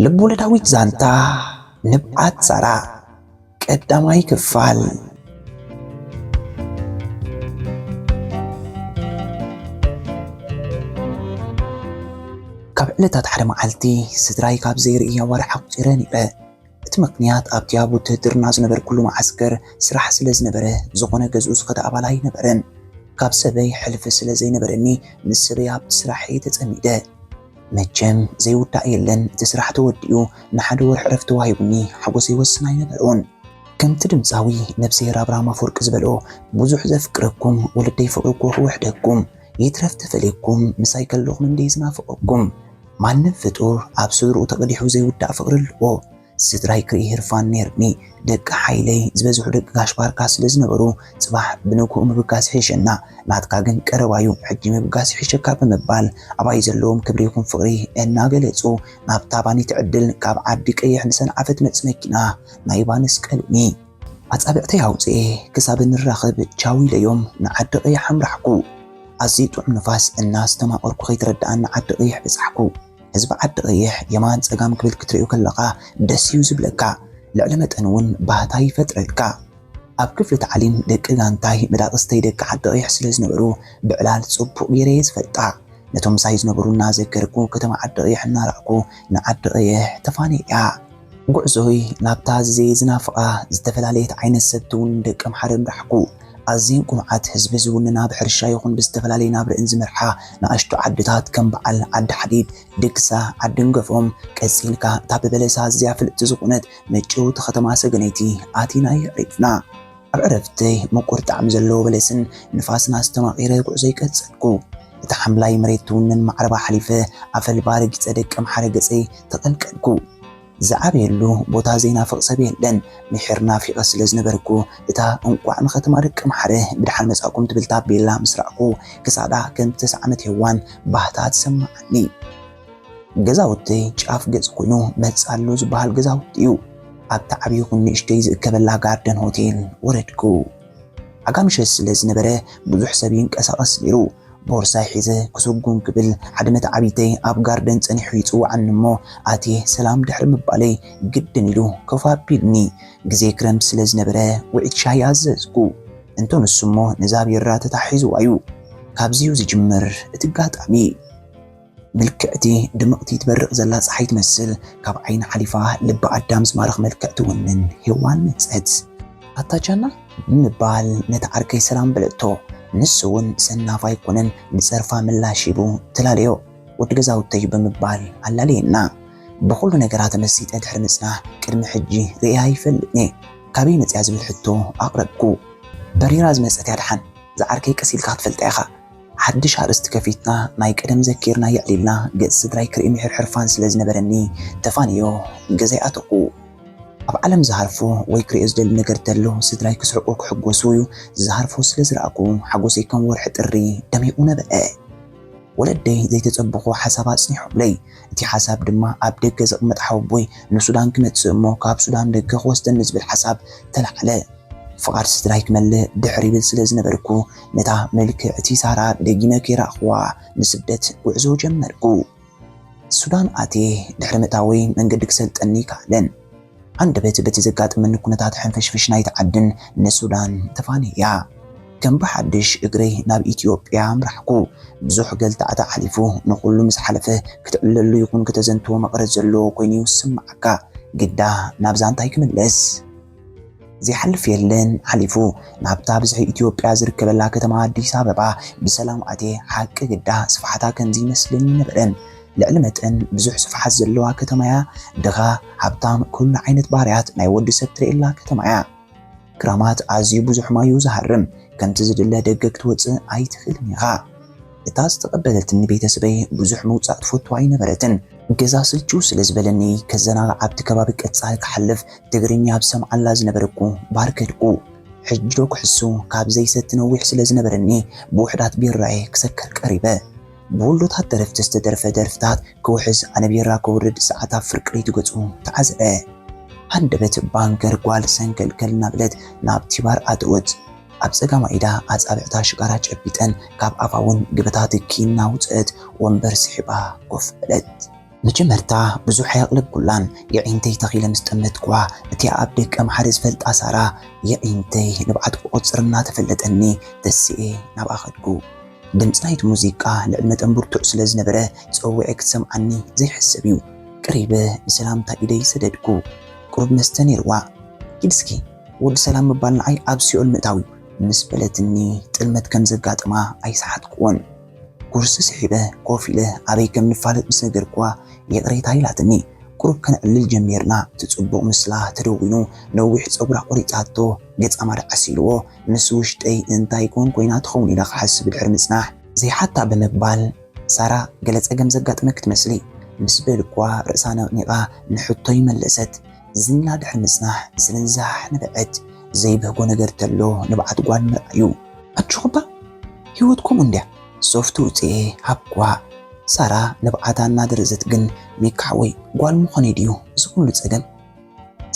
ልብወለዳዊት ዛንታ ንብዓት ሳራ ቀዳማይ ክፋል። ካብ ዕለታት ሓደ መዓልቲ ስድራይ ካብ ዘይርእያ ኣዋርሕ ኣቑጺረ ነይረ። እቲ ምኽንያት ኣብቲ ኣብ ውትህድርና ዝነበርኩሉ መዓስከር ስራሕ ስለ ዝነበረ ዝኾነ ገዝኡ ዝኸደ ኣባል ኣይነበረን። ካብ ሰበይ ሕልፊ ስለ ዘይነበረኒ ምስ ሰበይ ኣብቲ ስራሐይ ተጸሚደ። መቸም ዘይውዳእ የለን፣ እቲ ስራሕ ተወዲኡ ንሓደ ወርሒ ዕረፍቲ ተዋሂቡኒ ሓጎሰይ ወስን ኣይነበሮን። ከምቲ ድምፃዊ ነብሰይ ራብራም ኣፈወርቂ ዝበልኦ፣ ብዙሕ ዘፍቅረኩም ወለደይ ፍቕሪ እኮ ክውሕደኩም፣ ይትረፍ ተፈልየኩም ምሳይ ከለኹም እንደ ዝናፍቐኩም። ማንም ፍጡር ኣብ ስድርኡ ተቐዲሑ ዘይውዳእ ፍቕሪ ኣለዎ። ስድራይ ክርኢ ህርፋን ነይርኒ። ደቂ ሓይለይ ዝበዝሑ ደቂ ጋሽ ባርካ ስለ ዝነበሩ፣ ጽባሕ ብንግሆ ምብጋስ ይሕሸና፣ ናትካ ግን ቀረባዩ፣ ሕጂ ምብጋስ ይሕሸካ ብምባል ኣባይ ዘለዎም ክብሪ ይኹን ፍቕሪ እናገለጹ፣ ናብታ ባኒት ዕድል ካብ ዓዲ ቀይሕ ንሰንዓ ትመጽእ መኪና ናይባ ነስቀሉኒ። ኣጻብዕተይ ኣውጽኤ ክሳብ እንራኸብ ቻው ኢለዮም ንዓዲ ቀይሕ ኣምራሕኩ። ኣዝዩ ጥዑም ንፋስ እናስተማቐርኩ ከይተረድኣኒ ዓዲ ቀይሕ በጻሕኩ። ህዝቢ ዓዲ ቀይሕ የማን ጸጋም ክብል ክትርእዮ ከለኻ ደስ እዩ ዝብለካ። ልዕሊ መጠን እውን ባህታ ይፈጥረልካ። ኣብ ክፍሊ ታዕሊም ደቂ ጋንታይ መዳቕስተይ ደቂ ዓዲ ቀይሕ ስለ ዝነበሩ ብዕላል ጽቡቕ ገይረ እየ ዝፈልጣ። ነቶም ምሳይ ዝነበሩ እናዘከርኩ ከተማ ዓዲ ቀይሕ እናረኣኩ ንዓዲ ቀይሕ ተፋንየያ። ጉዕዞይ ናብታ ኣዝየ ዝናፍቓ ዝተፈላለየት ዓይነት ሰብቲ እውን ደቂ ኣምሓረ ምራሕኩ። ኣዝየን ቅኑዓት ህዝቢ ዝውንና ብሕርሻ ይኹን ብዝተፈላለየ ናብረአን ዝመርሓ ንኣሽቱ ዓድታት ከም በዓል ዓዲ ሓዲድ፣ ድግሳ፣ ዓዲ ንገፎም ቀጺልካ እታ ብበለሳ ኣዝያ ፍልጥቲ ዝኾነት መጭውቲ ከተማ ሰገነይቲ ኣቲና የዕሪፍና። ኣብ ዕረፍተይ ምቁር ጣዕሚ ዘለዎ በለስን ንፋስን ኣስተማቒረ ጉዕዞይ ቀጸልኩ። እቲ ሓምላይ መሬት ትውንን ማዕረባ ሓሊፈ ኣፈልባ ረጊጸ ደቂ ኣምሓረ ገጸይ ተቐልቀልኩ። ዝዓበየሉ ቦታ ዘይናፍቕ ሰብ የለን። ምሒር ናፊቐ ስለ ዝነበርኩ እታ እንቋዕ ንከተማ ደቂ ኣምሓረ ብደሓን መጻእኩም ትብል ታቤላ ምስ ረኣኹ ክሳዳ ከም ዝተሳዕመት ሄዋን ባህታ ትሰምዓኒ። ገዛውተይ ጫፍ ገጽ ኮይኑ መጽ ኣሎ ዝበሃል ገዛውቲ እዩ። ኣብቲ ዓብዪ ይኹን ንእሽተይ ዝእከበላ ጋርደን ሆቴል ወረድኩ። ዓጋምሸት ስለ ዝነበረ ብዙሕ ሰብ ይንቀሳቐስ ነይሩ። ቦርሳይ ሒዘ ክስጉም ክብል ሓደ መተዓቢተይ ኣብ ጋርደን ጸኒሑ ይጽውዓኒ እሞ ኣትየ ሰላም ድሕሪ ምባለይ ግድን ኢሉ ኮፍ ኣቢሉኒ። ግዜ ክረምቲ ስለ ዝነበረ ውዒት ሻሂ ኣዘዝኩ። እንቶ ንሱ እሞ ነዛ ቢራ ተታሒዝዋ እዩ። ካብዚ እዩ ዝጅምር እቲ ኣጋጣሚ። ምልክዕቲ ድምቕቲ ትበርቕ ዘላ ጸሓይ ትመስል ካብ ዓይኒ ሓሊፋ ልቢ ኣዳም ዝማርኽ መልክዕ ትውንን ሄዋን መጸት። ኣታ ጃና ብምባል ነቲ ዓርከይ ሰላም በለቶ። ንሱ እውን ሰናፍ ኣይኮነን ብጸርፋ ምላሽ ሂቡ ተላለዮ። ወዲ ገዛውተይ ብምባል ኣላለየና። ብኹሉ ነገራ ተመሲጠ ድሕሪ ምጽናሕ ቅድሚ ሕጂ ርእያ ኣይፈልጥን እየ። ካበይ መጽያ ዝብል ሕቶ ኣቕረብኩ። በሪራ ዝመጸት እያ ደሓን። ዝዓርከይ ቀስ ኢልካ ክትፈልጣ ኢኻ። ሓድሽ ኣርእስቲ ከፊትና ናይ ቀደም ዘኪርና የዕሊልና ገጽ ስድራይ ክርኢ ምሒር ሕርፋን ስለ ዝነበረኒ ተፋንዮ ገዛይ ኣተኹ። ኣብ ዓለም ዝሃርፎ ወይ ክርእዮ ዝደሊ ነገር ተሎ ስድራይ ክስሕቁ ክሕጎሱ እዩ ዝሃርፎ ስለ ዝረኣኩ ሓጎሰይ ከም ወርሒ ጥሪ ደሚቑ ነበዐ። ወለደይ ዘይተጸበኹ ሓሳብ ኣጽኒሖምለይ። እቲ ሓሳብ ድማ ኣብ ደገ ዘቕመጥ ሓወቦይ ንሱዳን ክመጽእ እሞ ካብ ሱዳን ደገ ክወስደኒ ዝብል ሓሳብ ተላዕለ። ፍቓድ ስድራይ ክመልእ ድሕር ይብል ስለ ዝነበርኩ ነታ ምልክዕቲ ሳራ ደጊመ ከይረኣኽዋ ንስደት ጉዕዞ ጀመርኩ። ሱዳን ኣትየ ድሕሪ ምእታወይ መንገዲ ክሰልጠኒ ይከኣለን። ሃንደበት በቲ ዘጋጠመኒ ኩነታት ሕንፍሽፍሽ ናይቲ ዓድን ንሱዳን ተፋንየያ። ከም ብሓድሽ እግረይ ናብ ኢትዮጵያ ኣምራሕኩ። ብዙሕ ገልታዕቲ ሓሊፉ ንኹሉ ምስ ሓለፈ ክትዕለሉ ይኹን ከተዘንትዎ መቐረት ዘለዎ ኮይኑ እዩ ዝስምዓካ። ግዳ ናብ ዛንታይ ክምለስ። ዘይሓልፍ የለን ሓሊፉ ናብታ ብዝሒ ኢትዮጵያ ዝርከበላ ከተማ ኣዲስ ኣበባ ብሰላም ኣትየ ሓቂ ግዳ ስፍሓታ ከምዚ ይመስለኒ ነበረን። ልዕሊ መጠን ብዙሕ ስፍሓት ዘለዋ ከተማ እያ። ድኻ፣ ሃብታም፣ ኩሉ ዓይነት ባህርያት ናይ ወዲ ሰብ ትርእየላ ከተማ እያ። ክራማት ኣዝዩ ብዙሕ ማዩ ዝሃርም፣ ከምቲ ዝድለ ደገ ክትወጽእ ኣይትኽእልን ኢኻ። እታ ዝተቐበለትኒ ቤተሰበይ ብዙሕ ምውጻእ ትፈቱ ኣይነበረትን። ገዛ ስልችው ስለ ዝበለኒ ከዘናግዓ ኣብቲ ከባቢ ቀጻሊ ክሓልፍ ትግርኛ ኣብ ዝሰምዓላ ዝነበርኩ ባር ከድኩ። ሕጂ ዶ ክሕሱ ካብ ዘይሰቲ ነዊሕ ስለ ዝነበረኒ ብውሑዳት ቢራየ ክሰክር ቀሪበ። ብወለዶታት ደረፍቲ ዝተደርፈ ደርፍታት ክውሕዝ ኣነ ቢራ ከውርድ ሰዓት ኣብ ፍርቂ ለይቲ ገጹ ተዓዝረ። ሃንደበት ባንከር ጓል ሰንከልከል እናበለት ናብቲ ባር ኣተወት። ኣብ ጸጋማ ኢዳ ኣጻብዕታ ሽጋራ ጨቢጠን ካብ ኣፋ እውን ገበታ ትኪ እናውጽአት ወንበር ስሒባ ኮፍ በለት። መጀመርታ ብዙሕ ኣየቕለብኩላን። የዒንተይ ተኺለ ምስ ጠመትኳ፣ እቲኣ ኣብ ደቀ መሓሪ ዝፈልጣ ሳራ፣ የዒንተይ ንብዓት ክቖጽር እናተፈለጠኒ፣ ተስኤ ናብኣ ኸድኩ። ድምጺ ናይቲ ሙዚቃ ልዕሊ መጠን ብርቱዕ ስለ ዝነበረ፣ ጸዊዐ ክትሰምዓኒ ዘይሕሰብ እዩ። ቀሪበ ንሰላምታ ኢደይ ሰደድኩ። ቁሩብ መስተ ነይርዋ። "ኪድ እስኪ፣ ወዲ ሰላም ምባል ንዓይ ኣብ ሲኦል ምእታው እዩ" ምስ በለትኒ፣ ጥልመት ከም ዘጋጠማ ኣይሰሓትኩዎን። ኩርሲ ስሒበ ኮፍ ኢለ ኣበይ ከም ንፋለጥ ምስ ነገርኩዋ፣ ይቕሬታ ኢላትኒ። ቁሩብ ከነዕልል ጀሚርና። እቲ ጽቡቕ ምስላ ተደዊኑ፣ ነዊሕ ጸጉራ ቆሪጻቶ፣ ገጻ ማዳ ዓሲልዎ። ምስ ውሽጠይ እንታይ ኮን ኮይና ትኸውን ኢለ ክሓስብ ድሕሪ ምጽናሕ፣ ዘይሓታ ብምባል፣ "ሳራ፣ ገለ ጸገም ዘጋጠመኪ ትመስሊ?" ምስ በልኳ፣ ርእሳ ነቕኒቓ ንሕቶይ መለሰት። ዝንላ ድሕሪ ምጽናሕ፣ ዝንዛሕ ንብዐት። ዘይብህጎ ነገር ተሎ ንብዓት ጓል ምርኣዩ። ኣጆኺ እባ፣ ህይወት ከምኡ እንድያ። ሶፍት ውጽኤ ሃብኳ። ሳራ ንብዓታ እናደረዘት ግን፣ "ሚካ ሓወይ፣ ጓል ምዃነይ ድዩ እዚ ኩሉ ጸገም?"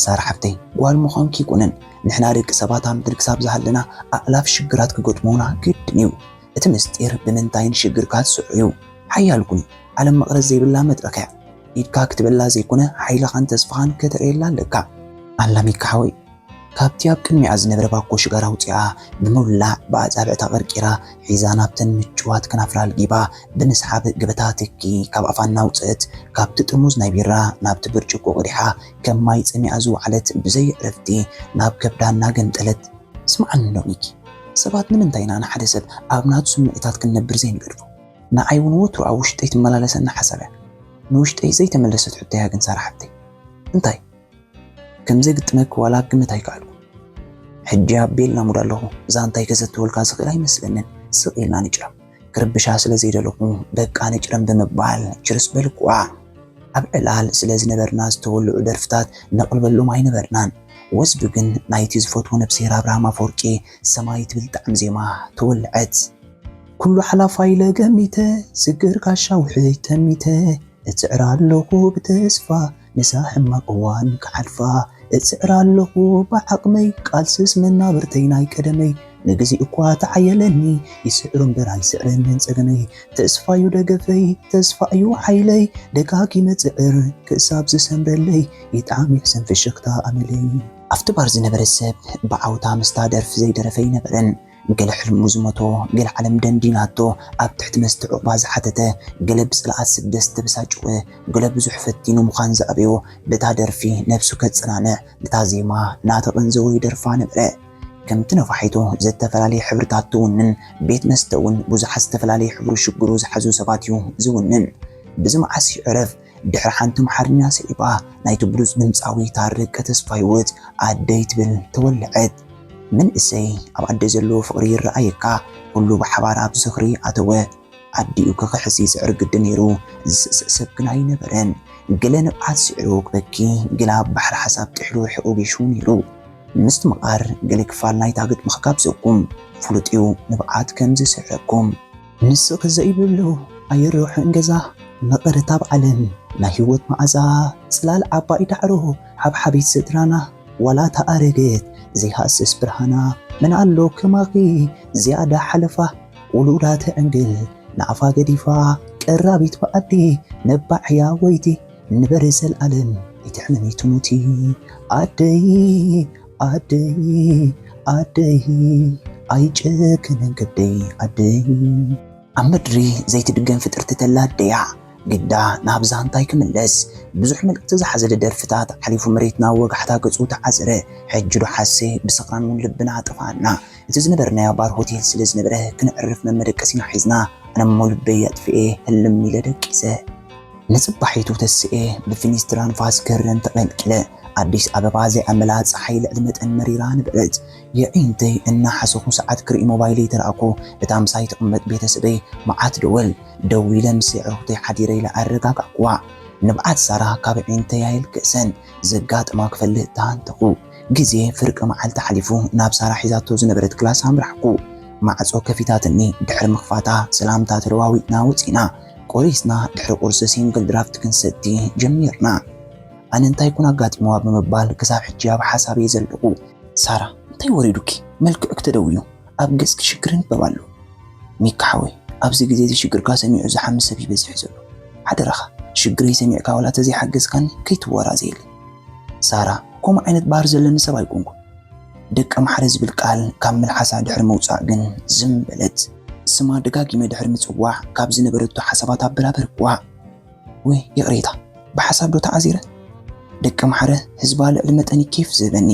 "ሳራ ሓብተይ፣ ጓል ምዃንኪ ይኩነን፣ ንሕና ደቂ ሰባት ኣብ ምድሪ ክሳብ ዝሃለና ኣእላፍ ሽግራት ክገጥሙና ግድን እዩ። እቲ ምስጢር ብምንታይ ንሽግርካ ትስዕሩ እዩ። ሓያል ኩኒ፣ ዓለም መቕረት ዘይብላ መድረኽ እያ። ኢድካ ክትበላ ዘይኮነ፣ ሓይልኻን ተስፋኻን ከተርእየላ ኣለካ። ኣላ ሚካ ሓወይ፣ ካብቲ ኣብ ቅድሚኣ ዝነበረ ባኮ ሽጋራ ኣውጺኣ፣ ብምውላዕ ብኣጻብዕታ ቀርቂራ ሒዛ ናብተን ምጭዋት ከናፍራ ኣልጊባ ብምስሓብ ገበታ ትኪ ካብ ኣፋ እናውጽእት፣ ካብቲ ጥርሙዝ ናይ ቢራ ናብቲ ብርጭቆ ቀዲሓ ከም ማይ ጸሚኣ ዝወዓለት ብዘይ ዕረፍቲ ናብ ከብዳ እናገምጠለት፣ ስምዓኒ እንዶ ሚኪ፣ ሰባት ንምንታይ ኢና ንሓደ ሰብ ኣብ ናቱ ስምዒታት ክንነብር ዘይንገድፎ? ንዓይ እውን ወትሩ ኣብ ውሽጠይ ትመላለሰኒ ሓሳብ እያ። ንውሽጠይ ዘይተመለሰት ሕቶ እያ ግን ሳራ ሓብተይ። እንታይ ከም ዘግጥመኪ ዋላ ክግምት ኣይከኣልኩን። ሕጂ ኣብ ቤልና ሙድ ኣለኹ። እዛ እንታይ ከዘትወልካ ዝኽእል ኣይመስለንን። ስቕ ኢልና ንጭረም። ክርብሻ ስለ ዘይደለኹ በቃ ንጭረም ብምባል ችርስ በልኩዋ። ኣብ ዕላል ስለ ዝነበርና ዝተወልዑ ደርፍታት ነቕልበሎም ኣይነበርናን። ወስዱ ግን ናይቲ ዝፈትዎ ነብስሄር ኣብርሃም ኣፈወርቂ ሰማይ ትብል ጣዕሚ ዜማ ተወልዐት። ኩሉ ሓላፋ ኢለ ገሚተ፣ ስግር ጋሻ ውሕጅ ተሚተ፣ እጽዕር ኣለኹ ብተስፋ፣ ነዛ ሕማቕ እዋን ክሓልፋ። እጽዕር ኣለኹ ብዓቕመይ፣ ቃልስስ መናብርተይ ናይ ቀደመይ። ንግዜ እኳ ተዓየለኒ፣ ይስዕሩ እምበር ኣይስዕረንን ጸገመይ። ተስፋዩ ደገፈይ፣ ተስፋዩ ሓይለይ፣ ደጋጊመ ጽዕር ክሳብ ዝሰምረለይ፣ ይጥዓም ይሕሰም ፍሽኽታ ኣመለይ። ኣብቲ ባር ዝነበረ ሰብ ብዓውታ ምስታ ደርፊ ዘይደረፈ ኣይነበረን። ገለ ሕልሙ ዝሞቶ፣ ገለ ዓለም ደንዲናቶ፣ ኣብ ትሕቲ መስተ ዑቕባ ዝሓተተ፣ ገለ ብጽልኣት ስደት ዝተበሳጨወ፣ ገለ ብዙሕ ፈቲኑ ምዃን ዘዕበዮ፣ በታ ደርፊ ነብሱ ከጸናንዕ፣ ነታ ዜማ እናተቐንዘወ ይደርፋ ነበረ። ከምቲ ነፋሒቶ ዝተፈላለየ ሕብርታት ትውንን፣ ቤት መስተ እውን ብዙሓት ዝተፈላለየ ሕብሪ ሽግሩ ዝሓዙ ሰባት እዩ ዝውንን። ብዚ መዓስ ይዕረፍ፣ ድሕሪ ሓንቲ ኣምሓርኛ ስዒባ፣ ናይቲ ብሉጽ ድምጻዊ ታረቀ ተስፋ ህይወት ኣደይ ትብል ተወልዐት። መንእሰይ፣ ኣብ ኣደ ዘለዎ ፍቕሪ ይረኣየካ፣ ኩሉ ብሓባር ኣብ ዝኽሪ ኣተወ። ኣዲኡ ክኽሕስ ይስዕር ግዲ ነይሩ፣ ዝስእስእ ሰብ ግን ኣይነበረን። ገለ ንብዓት ስዒሩ ክበኪ፣ ገለ ኣብ ባሕሪ ሓሳብ ጥሒሉ ርሒቑ ጌሹ ነይሩ። ምስቲ ምቓር፣ ገለ ክፋል ናይታ ግጥሚ ክጋብዘኩም። ፍሉጥ እዩ፣ ንብዓት ከም ዝስዕረኩም። ንስኺ ዘይብሉ ኣይርውሕን ገዛ፣ መቐረት ኣብ ዓለም ናይ ህይወት መኣዛ፣ ጽላል ዓባይ ዳዕሮ፣ ሓብሓቢት ስድራና፣ ዋላ ተኣረገት ዘይሃስስ ብርሃና። መን ኣሎ ከማኺ ዝያዳ ሓለፋ፣ ውሉዳ ተዕንግል ንኣፋ ገዲፋ፣ ቀራቢት ብኣዲ ነባዕያ ወይቲ፣ ንበሪ ዘልኣለም ኣይትሕመሚ ትሙቲ። ኣደይ፣ ኣደይ፣ ኣደይ፣ ኣይጨክንን ከብደይ ኣደይ። ኣብ ምድሪ ዘይትድገም ፍጥርቲ ተላ ኣደያ፣ ግዳ ናብዛ እንታይ ክምለስ? ብዙሕ መልእኽቲ ዝሓዘለ ደርፍታት ሓሊፉ መሬትና ወጋሕታ ገጹ ተዓዘረ። ሕጂ ዶ ሓሴ ብስኽራን እውን ልብና ኣጠፋኣና። እቲ ዝነበርናዮ ባር ሆቴል ስለ ዝነበረ ክነዕርፍ መመደቀሲና ሒዝና ኣነ እሞ ልበይ ኣጥፊኤ ህልም ኢለ ደቂሰ። ንጽባሒቱ ተስኤ ብፊኒስትራ ንፋስ ክህረም ተቐልቂለ። ኣዲስ ኣበባ ዘይኣመላ ጸሓይ ልዕሊ መጠን መሪራ ነበረት። የዒንተይ እናሓሰኹ ሰዓት ክርኢ ሞባይለይ ተራእኩ። እታ ምሳይ ትቕመጥ ቤተሰበይ መዓት ደወል። ደዊለ ምስ ኣዕሩኽተይ ሓዲረ ኢለ ኣረጋጋእኩዋ። ንብዓት ሳራ ካብ ኣዒንተይ ኣየልግሰን። ዘጋጥማ ክፈልጥ ተሃንተኹ። ግዜ ፍርቂ መዓልቲ ሓሊፉ ናብ ሳራ ሒዛቶ ዝነበረት ክላስ ኣምራሕኩ። ማዕጾ ከፊታትኒ ድሕሪ ምኽፋታ ሰላምታ ተለዋዊጥና ወጺና። ቆሪስና ድሕሪ ቁርሲ ሲንግል ድራፍት ክንሰቲ ጀሚርና። ኣነ እንታይ ኩን ኣጋጢምዋ ብምባል ክሳብ ሕጂ ኣብ ሓሳብ እየ ዘለኹ። ሳራ፣ እንታይ ወሪዱኪ? መልክዕኪ ተደዊኑ ኣብ ገጽኪ ሽግር ይንበብ ኣሎ። ሚካ ሓወይ፣ ኣብዚ ግዜ እዚ ሽግርካ ሰሚዑ ዝሓሚ ሰብ እዩ በዚሑ ዘሎ። ሓደራኻ፣ ሽግረይ ሰሚዕካ ዋላ ተዘይሓገዝካኒ ከይትወራዘየለይ። ሳራ፣ ከምኡ ዓይነት ባህሪ ዘለኒ ሰብ ኣይኮንኩን። ደቂ ማሕረ ዝብል ቃል ካብ መልሓሳ ድሕሪ ምውጻእ ግን ዝም በለት። ስማ ደጋጊመ ድሕሪ ምጽዋዕ ካብ ዝነበረቶ ሓሳባት ኣበራበርክዋ። ወይ ይቕሬታ፣ ብሓሳብ ዶ ተዓዚረ? ደቂ ማሕረ ህዝባ ልዕሊ መጠን ኬፍ ዝህበኒ።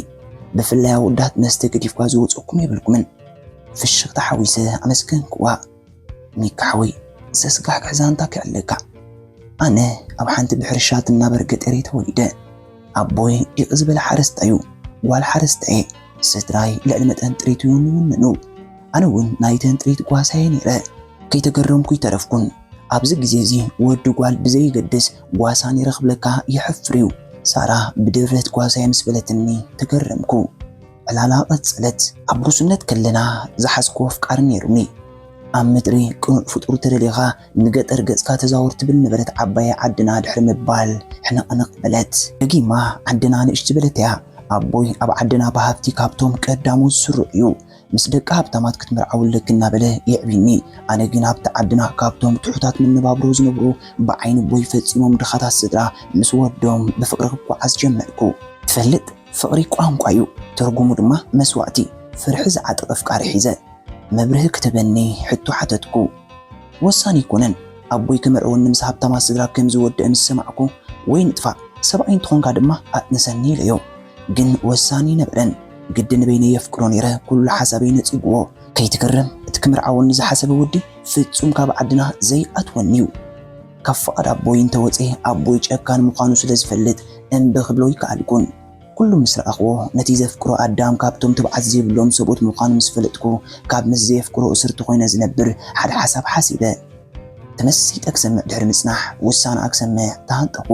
ብፍላይ ኣወዳት መስተ ገዲፍኳ ዝወጸኩም የብልኩምን። ፍሽኽታ ሓዊሰ ኣመስገንክዋ። ሚካ ሓወይ፣ ዘስጋሕግሕ ዛንታ ክዕለካ። ኣነ ኣብ ሓንቲ ብሕርሻ ትናበር ገጠር እየ ተወሊደ። ኣቦይ ዲቕ ዝበለ ሓረስታይ እዩ። ጓል ሓረስታይ እየ። ስድራይ ልዕሊ መጠን ጥሪት ይውንኑ። ኣነ እውን ናይተን ጥሪት ጓሳ እየ ነይረ። ከይተገረምኩ ይተረፍኩን። ኣብዚ ግዜ እዚ ወዲ ጓል ብዘይገድስ ጓሳ ነይረ ክብለካ የሕፍር እዩ። ሳራ ብድፍረት ጓሳ እየ ምስ በለትኒ ተገረምኩ። ዕላላ ቀጸለት። ኣብ ጉስነት ከለና ዝሓዝክዎ ኣፍቃሪ ነይሩኒ። ኣብ ምድሪ ቅኑዕ ፍጡር ተደሊኻ ንገጠር ገጽካ ተዛወር ትብል ነበረት ዓባይ ዓድና ድሕሪ ምባል ሕንቕንቕ በለት። ደጊማ ዓድና ንእሽቲ በለት እያ። ኣቦይ ኣብ ዓድና ብሃብቲ ካብቶም ቀዳሞት ዝስርዑ እዩ። ምስ ደቂ ሃብታማት ክትምርዓው ኣለኪ እናበለ የዕብዩኒ። ኣነ ግን ኣብቲ ዓድና ካብቶም ትሑታት መነባብሮ ዝነብሩ ብዓይኒ ኣቦይ ፈጺሞም ድኻታት ስድራ ምስ ወዶም ብፍቕሪ ክጓዓዝ ጀመርኩ። ትፈልጥ፣ ፍቕሪ ቋንቋ እዩ፣ ትርጉሙ ድማ መስዋእቲ። ፍርሒ ዝዓጠቐ ኣፍቃሪ ሒዘ መብርሂ ክትህበኒ ሕቶ ሓተትኩ። ወሳኒ ኣይኮነን። ኣቦይ ክምርዐወኒ ምስ ሃብታማት ስድራ ከም ዝወድእ ምስ ሰማዕኩ፣ ወይ ንጥፋእ፣ ሰብኣይ እንተኾንካ ድማ ኣጥንሰኒ ኢለዮ። ግን ወሳኒ ኣይነበረን። ግዲ ንበይነይ የፍቅሮ ነይረ፣ ኩሉ ሓሳበይ ነጺግዎ። ከይትገረም፣ እቲ ክምርዓወኒ ዝሓሰበ ወዲ ፍጹም ካብ ዓድና ዘይኣትወኒ እዩ። ካብ ፍቓድ ኣቦይ እንተወጸ፣ ኣቦይ ጨካን ምዃኑ ስለ ዝፈልጥ እምቢ ክብሎ ኣይከኣልኩን። ኩሉ ምስ ረኣኽዎ፣ ነቲ ዘፍቅሮ ኣዳም ካብቶም ትብዓት ዘይብሎም ሰብኡት ምዃኑ ምስ ፈለጥኩ፣ ካብ ምስ ዘየፍቅሮ እስርቲ ኮይነ ዝነብር ሓደ ሓሳብ ሓሲበ። ተመሲጠ ክሰምዕ ድሕሪ ምጽናሕ፣ ውሳነኣ ክሰምዕ ተሃንጠኹ።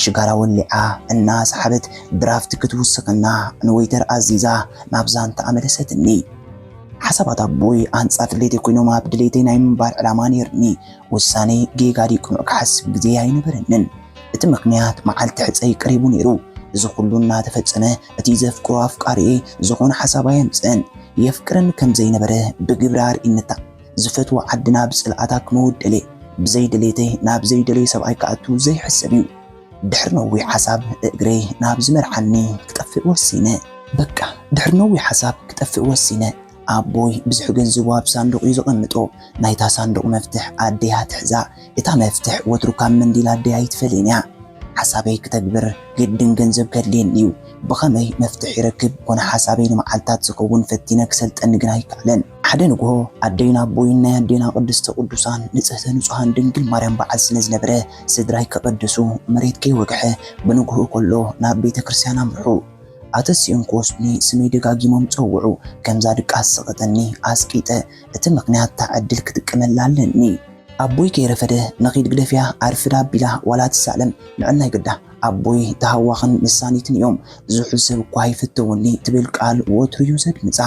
ሽጋራ ወሊዓ እናሰሓበት ድራፍት ክትውስኸና ንወይተር ኣዚዛ ናብ ዛንታኣ መለሰትኒ። ሓሳባት ኣቦይ ኣንጻር ድሌተይ ኮይኖም ኣብ ድሌተይ ናይ ምንባር ዕላማ ነይርኒ። ውሳነይ ጌጋ ድዩ ቅኑዕ ክሓስብ ግዜ ኣይነበረንን። እቲ ምኽንያት መዓልቲ ሕጸይ ቀሪቡ ነይሩ። እዚ ኩሉ እናተፈጸመ እቲ ዘፍቅሮ ኣፍቃሪኤ ዝኾነ ሓሳብ ኣየምጽእን። የፍቅረኒ ከም ዘይነበረ ብግብሪ ኣርእይንታ። ዝፈትዋ ዓድና ብጽልኣታ ክመውት ደልየ። ብዘይ ድሌተይ ናብ ዘይደለየ ሰብኣይ ክኣቱ ዘይሕሰብ እዩ። ድሕሪ ነዊሕ ሓሳብ እግረይ ናብ ዝመርሓኒ ክጠፍእ ወሲነ። በቃ ድሕሪ ነዊሕ ሓሳብ ክጠፍእ ወሲነ። ኣቦይ ብዙሕ ገንዘቡ ኣብ ሳንዱቕ እዩ ዘቐምጦ። ናይታ ሳንዱቕ መፍትሕ ኣደይ እያ ትሕዛ። እታ መፍትሕ ወትሩ ካብ መንዲል ኣደይ ኣይትፈልይን እያ። ሓሳበይ ክተግብር ግድን ገንዘብ ከድልየኒ እዩ። ብኸመይ መፍትሕ ይረክብ ኮነ ሓሳበይ ንመዓልታት ዝኸውን ፈቲነ ክሰልጠኒ ግን ኣይከኣለን። ሓደ ንግሆ ኣደይን ኣቦይን ናይ ኣዴና ቅድስተ ቅዱሳን ንጽህተ ንጹሃን ድንግል ማርያም በዓል ስለ ዝነበረ ስድራይ ከቐድሱ መሬት ከይወግሐ ብንግሆ ከሎ ናብ ቤተ ክርስቲያን ኣምርሑ። ኣተሲኦም ክወስዱኒ ስመይ ደጋጊሞም ጸውዑ። ከምዛ ድቃስ ሰቐጠኒ ኣስቂጠ። እቲ ምኽንያት እታ ዕድል ክጥቀመላ ኣለኒ። ኣቦይ ከይረፈደ ንኺድ ግደፍያ ኣርፍዳ ኣቢላ ዋላ ትሳለም ንዕናይ ግዳ። ኣቦይ ተሃዋኽን መሳኒትን እዮም። ዝሑል ሰብ እኳ ኣይፍተውኒ ትብል ቃል ወትሩ እዩ ዘድምጻ።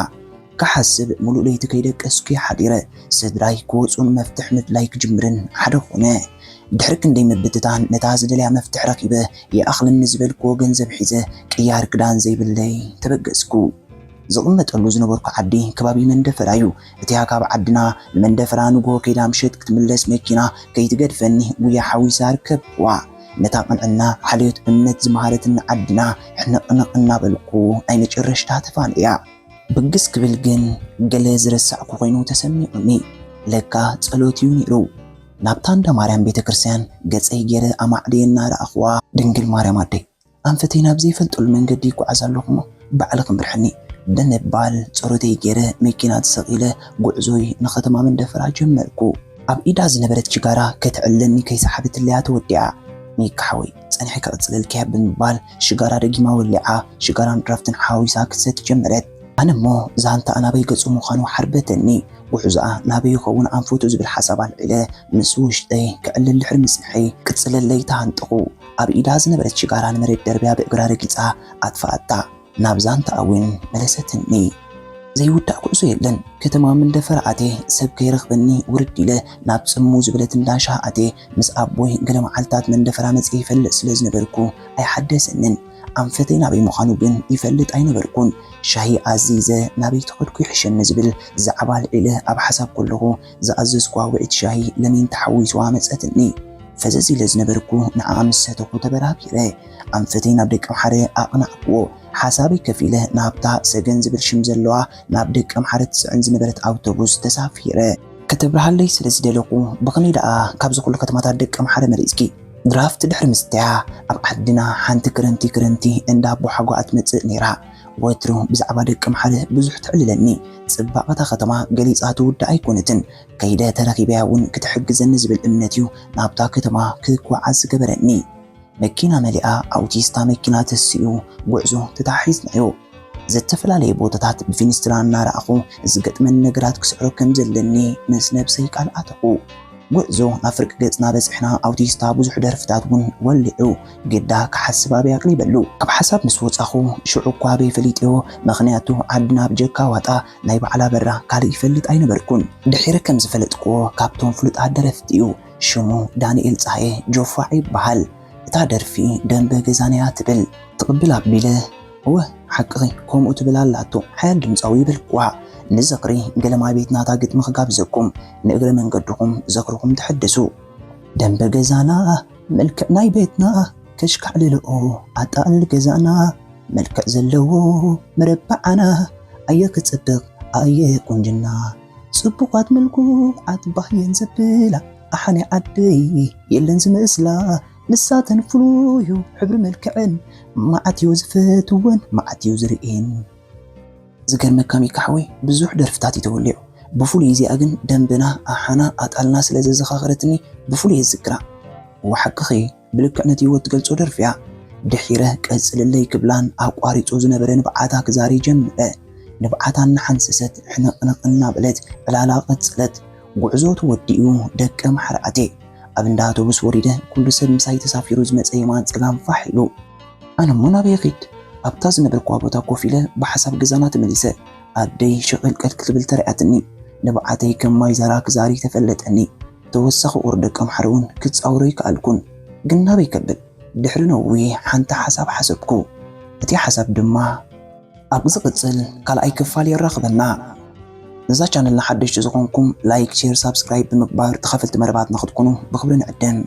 ክሓስብ ሙሉእ ለይቲ ከይደቀስኩ እየ ሓዲረ። ስድራይ ክወጹን መፍትሕ ምድላይ ክጅምርን ሓደ ኾነ። ድሕሪ ክንደይ ምብትታን ነታ ዝደልያ መፍትሕ ረኺበ ይኣኽለኒ ዝበልክዎ ገንዘብ ሒዘ ቅያር ክዳን ዘይብለይ ተበገስኩ። ዝቕመጠሉ ዝነበርኩ ዓዲ ከባቢ መንደፈራ እዩ። እቲኣ ካብ ዓድና ንመንደፈራ ንግሆ ከይዳ ምሸት ክትምለስ መኪና ከይትገድፈኒ ጉያ ሓዊሰ ኣርከብክዋ። ነታ ቅንዕና፣ ሓልዮት፣ እምነት ዝመሃረትኒ ዓድና ሕንቕንቕ እናበልኩ ናይ መጨረሽታ ተፋነያ። ብግስ ክብል ግን ገለ ዝረሳዕኩ ኮይኑ ተሰሚዑኒ። ለካ ጸሎት እዩ ነይሩ። ናብታ እንዳ ማርያም ቤተ ክርስቲያን ገጸይ ገይረ ኣማዕድየ እናረኣኽዋ፣ ድንግል ማርያም ኣደይ፣ ኣንፈተይ ናብ ዘይፈልጠሉ መንገዲ ይጓዓዝ ኣለኹ እሞ ባዕልኺ ምርሕኒ ብምባል ጸሎተይ ገይረ መኪና ተሰቒለ ጉዕዞይ ንኸተማ መንደፈራ ጀመርኩ። ኣብ ኢዳ ዝነበረት ሽጋራ ከተዕለኒ ከይሰሓበትለያ ተወዲኣ። ሚካ ሓወይ፣ ጸኒሐ ከቕጽለልኪ እያ ብምባል ሽጋራ ደጊማ ወሊዓ፣ ሽጋራን ድራፍትን ሓዊሳ ክትሰቲ ጀመረት። ኣነ እሞ ዛንታኣ ናበይ ገጹ ምዃኑ ሓርበተኒ። ጉዕዞኣ ናበይ ይኸውን ኣንፈቱ ዝብል ሓሳብ ኣልዒለ ምስ ውሽጠይ ክዕልል ድሕሪ ምጽንሐይ ክጽለለይ ተሃንጠኹ። ኣብ ኢዳ ዝነበረት ሽጋራ ንመሬት ደርብያ ብእግራ ረጊጻ ኣጥፍኣታ። ናብ ዛንታኣ እውን መለሰትኒ። ዘይውዳእ ጉዕዞ የለን። ከተማ መንደፈራ ኣትየ ሰብ ከይረኽበኒ ውርድ ኢለ ናብ ጽምው ዝበለት እንዳ ሻሂ ኣትየ ምስ ኣቦይ ገለ መዓልታት መንደፈራ መጽየ ይፈልጥ ስለ ዝነበርኩ ኣይሓደሰንን። ኣንፈተይ ናበይ ምዃኑ ግን ይፈልጥ ኣይነበርኩን። ሻሂ ኣዚዘ ናበይ ተኸድኩ ይሕሸኒ ዝብል ዛዕባ ኣልዒለ ኣብ ሓሳብ ከለኹ ዝኣዘዝኩዋ ውዕይቲ ሻሂ ለሚን ተሓዊስዋ መጸትኒ። ፈዘዝ ኢለ ዝነበርኩ ንዓኣ ምስ ሰተኹ ተበራቢረ ኣንፈተይ ናብ ደቀምሓረ ኣቕናዕክዎ። ሓሳበይ ከፊለ ናብታ ሰገን ዝብል ሽም ዘለዋ ናብ ደቀምሓረ ትስዕን ዝነበረት ኣውቶቡስ ተሳፊረ። ከተብርሃለይ ስለ ዝደለኹ፣ ብኸመይ ደኣ ካብዚ ኩሉ ከተማታት ደቀምሓረ መሪጽኪ? ድራፍት ድሕሪ ምስተያ ኣብ ዓድና ሓንቲ ክረምቲ ክረምቲ እንዳ ኣቦሓጓኣ ትመጽእ ነይራ። ወትሩ ብዛዕባ ደቀምሓረ ብዙሕ ተዕልለኒ። ጽባቐታ ከተማ ገሊጻ ትውዳእ ኣይኮነትን። ከይደ ተረኺበያ እውን ክትሕግዘኒ ዝብል እምነት እዩ ናብታ ከተማ ክጓዓዝ ዝገበረኒ። መኪና መሊኣ ኣውቲስታ መኪና ተሲኡ ጉዕዞ ተታሒዝናዮ። ዝተፈላለየ ቦታታት ብፊንስትራ እናረኣኹ ዝገጥመኒ ነገራት ክስዕሮ ከም ዘለኒ ምስ ነብሰይ ቃል ኣተኹ። ጉዕዞ ናብ ፍርቂ ገጽና በጺሕና ኣውቲስታ ብዙሕ ደርፍታት እውን ወሊዑ ግዳ ክሓስብ ኣበይ ኣቕሪበሉ። ካብ ሓሳብ ምስ ወጻኹ ሽዑ እኳ ኣበይ ፈሊጥዮ፣ ምኽንያቱ ዓድና ብጀካ ዋጣ ናይ ባዕላ በራ ካልእ ይፈልጥ ኣይነበርኩን። ድሒረ ከም ዝፈለጥክዎ ካብቶም ፍሉጣት ደረፍቲ እዩ። ሽሙ ዳንኤል ጸሃየ ጆፋዕ ይበሃል። እታ ደርፊ ደንበ ገዛናያ ትብል። ትቕብል ኣቢለ፣ እወ ሓቅኺ ከምኡ ትብል ኣላቶ፣ ሓያል ድምጻዊ ይብል ኳ። ንዝኽሪ ገለማይ ቤትናታ ግጥሚ ክጋብዘኩም፣ ንእግረ መንገድኹም ዝኽርኹም ተሐድሱ። ደንበ ገዛና መልክዕ ናይ ቤትና ከሽካዕልልኦ ኣጣል ገዛና መልክዕ ዘለዎ መረባዓና ኣየ ክጽብቕ ኣየ ቁንጅና ጽቡቓት ምልኩዓት ባህየን ዘብላ ኣሓኒ ዓደይ የለን ዝመስላ ንሳተን ፍሉዩ ሕብሪ መልክዐን መዓት እዩ ዝፈትወን መዓት እዩ ዝርእየን። ዝገርመካ ሚካ ሓወይ ብዙሕ ደርፍታት እዩ ተወሊዑ። ብፍሉይ እዚኣ ግን ደንብና ኣሓና ኣጣልና ስለ ዘዘኻኸረትኒ ብፍሉይ እዝክራ። እወ ሓቅኺ ብልክዕ ነቲ ህይወት ትገልጾ ደርፊ እያ። ድሒረ ቀጽልለይ ክብላን ኣቋሪጹ ዝነበረ ንብዓታ ክዛሪ ጀመረ። ንብዓታ እናሓንሰሰት ሕንቕንቕ እናበለት ዕላላ ቀጸለት። ጉዕዞ ተወዲኡ ደቀምሓረ ኣትየ። ኣብ እንዳ ኣውቶቡስ ወሪደ ኩሉ ሰብ ምሳይ ተሳፊሩ ዝመጸ የማን ጸጋም ፋሕ ኢሉ። ኣነ እሞ ናበይ እኺድ? ኣብታ ዝነበርኩዋ ቦታ ኮፍ ኢለ ብሓሳብ ገዛና ተመሊሰ። ኣደይ ሽቕልቅል ክትብል ተራእያትኒ። ንብዓተይ ከም ማይ ዛራ ክዛሪ ተፈለጠኒ። ተወሳኺ ቁር ደቀምሓረ እውን ክጻውሮ ኣይከኣልኩን። ግን ናበይ ከብል? ድሕሪ ነዊሕ ሓንቲ ሓሳብ ሓሰብኩ። እቲ ሓሳብ ድማ ኣብ ዝቕጽል ካልኣይ ክፋል የራኽበና። ነዛ ቻነልና ሓደሽቲ ዝኾንኩም ላይክ፣ ሼር፣ ሳብስክራይብ ብምግባር ተኻፈልቲ መደባትና ክትኮኑ ብኽብሪ ንዕድም።